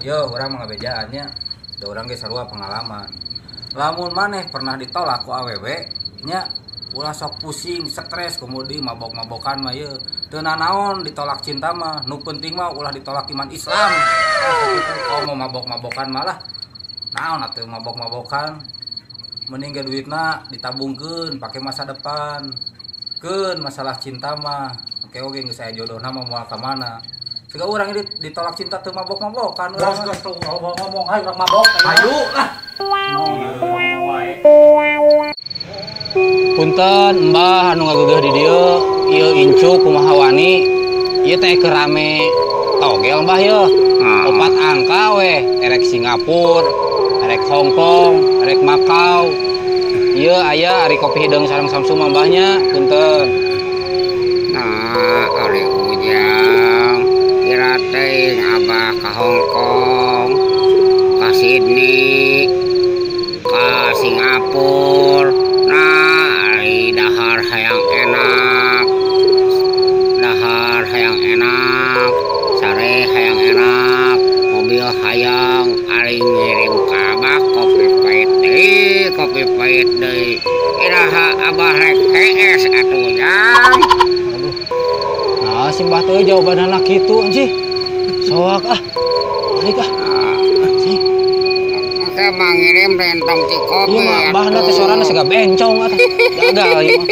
Yo, urang mah ngabejaan nya. Da urang ge sarua pengalaman. Lamun maneh pernah ditolak ku awewe nya, ulah sok pusing, stres, kemudian mabok-mabokan mah ye. Teu nanaon ditolak cinta mah, nu penting mah ulah ditolak iman Islam. Nah, kalau mau mabok-mabokan malah naon atuh mabok-mabokan. Mending ge duitna ditabungkeun pake masa depan. Keun masalah cinta mah, oke oge geus aya jodohna mah moal ka mana. Siga urang ini ditolak cinta teu mabok-mabokan urang. Geus geus tuh ngomong hayu urang mabok. Hayu lah. Punten Mbah anu ngagegeuh di dieu, ieu incu kumaha wani, ieu teh keur rame togel Mbah yeuh. Opat angka weh, erek Singapura, erek Hong Kong, erek Makau. Ieu aya ari kopi hideung sareng Samsung mah Mbahnya, punten. Nah, ari Ujang, kira teh Abah ka Hong Kong, ka Sydney, ka Singapura. Nah, ari dahar hayang enak, dahar hayang enak, sare hayang enak, mobil hayang, ari ngirim ka Abah kopi pahit deui, kopi pahit deui. Iraha Abah rek hees atuh Jang. Aduh. Nah, si Mbah teh jawabanana kitu anjing. Soak ah. Balik ah. Sing. Oke, mah ngirim rentong ti kopi. Iya mah, Mbah teh sorana siga bencong atuh. Gagal ieu mah.